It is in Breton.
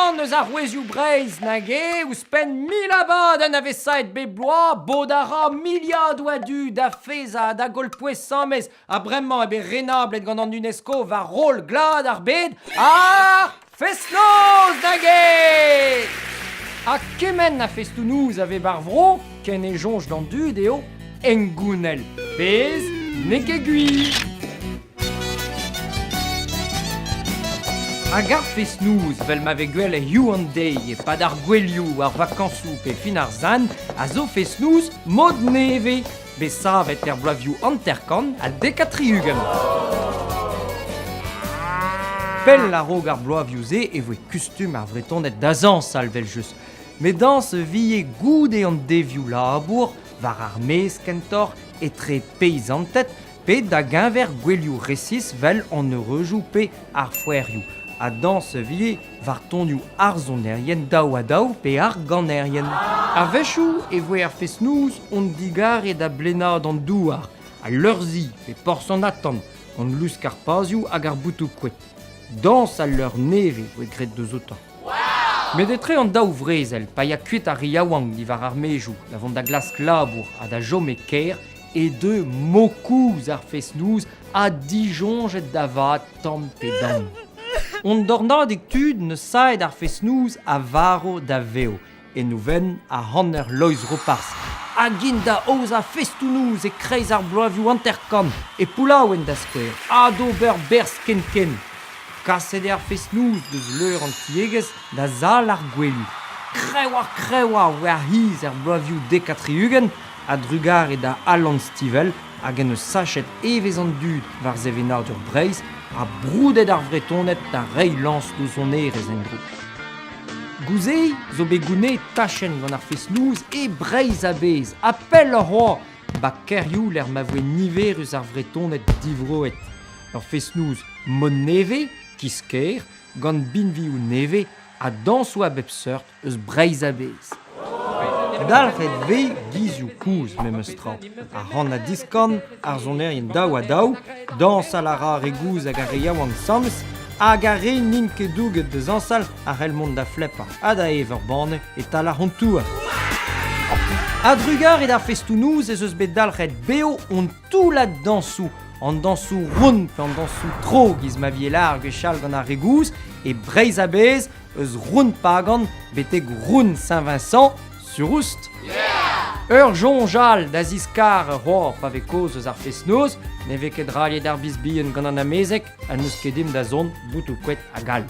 Unan eus arouezioù Breizh nag eo ouzhpenn 1000 abadenn a vez saet bep bloaz, bod a ra miliadoù a dud da faezhañ ha da goll pouez-samez ha bremañ eo bet renablet gant an UNESCO war roll glad ar bed ar fest-noz nag eo! Ha kement a festoù-noz a vez 'bar vro ken e soñj d'an dud eo hengounel, pezh n'eo ket gwir. Hag ar fest-noz, 'vel ma vez gwelet hiziv an deiz e-pad ar gouelioù, ar vakañsoù pe fin ar san, a zo fest-noz mod nevez, bet savet er bloavezhioù 50 ha 70. Pell a-raok ar bloavezhioù-se e voe kustum ar Vretoned da zañsal 'vel-just. Met dañs 'vihe goude an devezhioù labour, war ar maez kentoc'h, etre peizanted pe da-geñver gouelioù resis 'vel an eureujoù pe ar foerioù, ha dañs ivez war tonioù ar sonerien daou-ha-daou pe ar ganerien. A-wechoù e voe ar fest-noz hon digare da blenaat an douar, al leur-zi pe porzh an atant, gant lusk ar pazioù hag ar botoù-koad. Dañs al leur nevez 'voe graet deus outañ. Met etre an daou vrezel, pa ya kuit ar re yaouank diwar ar maezioù da vont da glask labour ha da chom e kêr, e deu mokouz ar fest-noz ha disoñjet da vat tamm pe damm. Hon dornadig tud 'neus saet ar fest-noz a varv da vev, en Ouvenn ha hanter Loeiz Roparz. Hag int da aozañ festoù-noz e-kreiz ar bloavezhioù 50, e Poullaouen da skouer, ha d'ober berzh ken-ken. Kaset eo ar fest-noz deus leur an tiegezh da sal ar gouelioù. Kreñvoc'h-kreñvañ war c'hiz er bloavezhioù 70 a-drugarez da Alan Stivell hag en deus sachet evezh an dud war sevenadur Breizh ha broudet ar Vretoned da reiñ lañs d'o sonerezh en-dro. Gouzeiñ zo bet gounezet tachenn gant ar fest-noz e Breizh a-bezh ha pelloc'h c'hoazh 'ba kêrioù lec'h ma voe niverus ar Vretoned divroet. Ur fest-noz mod nevez, kiz-kêr, gant binvioù nevez ha dañsoù a bep seurt eus Breizh a-bezh. Dalc'het 'vez gizioù kozh memes tra, ar c'han-ha-diskan, ar sonerien daou-ha-daou, dañsal a ra ar re gozh hag ar re yaouank 'sames, hag ar re n'int ket douget da zañsal a c'hell mont da flepañ ha da evañ ur banne e-tal ar c'hontour. A-drugarez d'ar festoù-noz ez eus bet dalc'het bev hon toullad dañsoù, an dañsoù ront pe an dañsoù tro giz ma vije lâr gwechall gant ar re gozh, e Breizh a-bezh, eus Roun Pagan betek Roun Saint-Vincent sur Oust. Ur soñj all da ziskar ur c'hoar pa vez kaoz eus ar fest-noz, ne vez ket raliet ar biz bihan gant an amezeg ha n'eus ket dimp da zont boutoù-koad hag all.